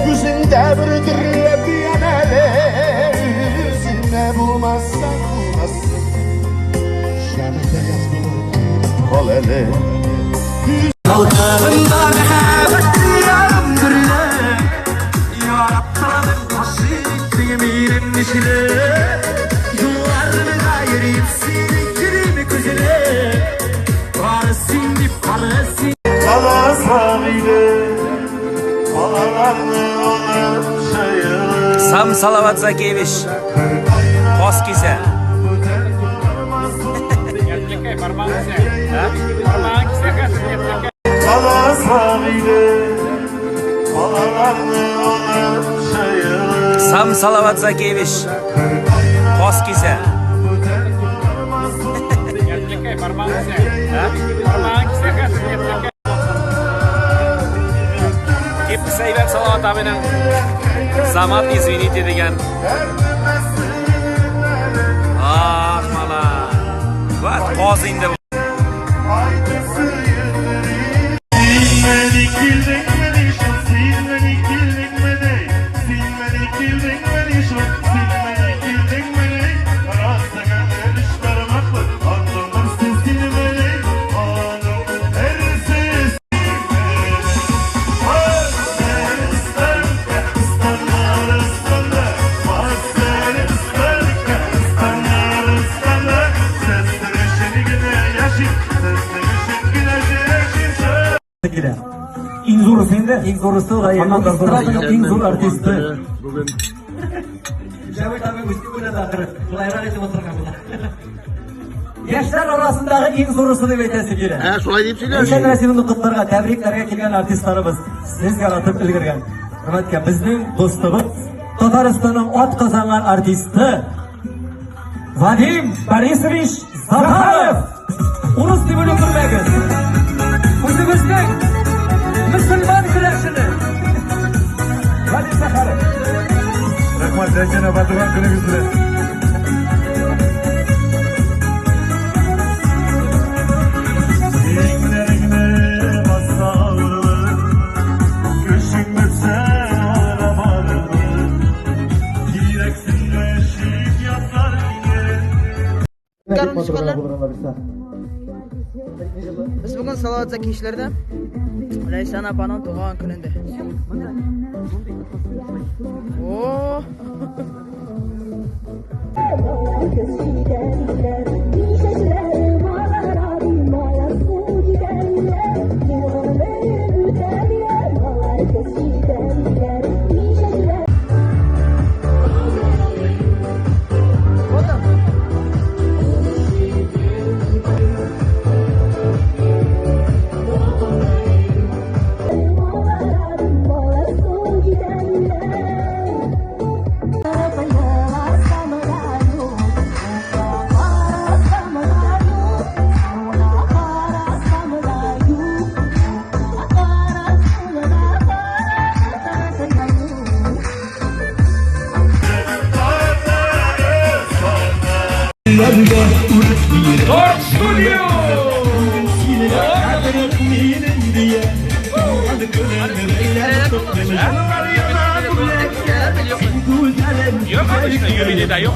Күзеңдә бер дөрләп ян әле, үзеңә булмаса булмасын, җаныңда яз булып кал әле. Халкымда мәхәббәт ярым дөрле, Яратмадым гашыйк иттең минем нишеле. Юлларымда йөрим сине йөрим күзеле. Бары син дип, бары син. Каласак иде, балаларны алып җыелып. Сам Салават Закиевич каз кисә. Каласак иде, балаларны алып җыелып. Сам Салават Закиевич каз кисә. Кепкасы әйбәт Салават абыйның. Самат, извините дигән. Ах, мала. Вот каз инде бу. Син мени килдеңмени шул, син мени килдеңмени, син мени килдеңмени шул, син мени килдеңмени, Растыңа өч бармаклы, аның син мени, аның әрсез Килә. Иң зурысы инде. Иң зурысы, аннан да зурысы, иң зур артисты. Бүген Җәвит абый үзе уйлады ахыры. Шулайрак итеп утырган була. Яшьләр арасындагы иң зурысы дип әйтәсе килә. Ә, шулай дип Өлкән сөйләш. Рәсимне котларга, тәбрикләргә килгән артистларыбыз, сез яратып өлгергән. Хөрмәткә безнең дустыбыз, Татарстанның ат казанган артисты Вадим Борисович Захаров! Урыс дип уйлап күрмәгез. Үзебезнең мөселман көрәшчене Вадим Захаров. Рәхмәт, Зәйтүнә апа, туган көнегез белән. Иңнәреңне баса авырлык, көчең бетсә ара барырлык. Кирәксенмә чит ятлар мине. Без бүген Салават Закиевичләрдә Ләйсән апаның туган көнендә. О! Вот он. Торт студио! Юк, обычно юбилейда юк.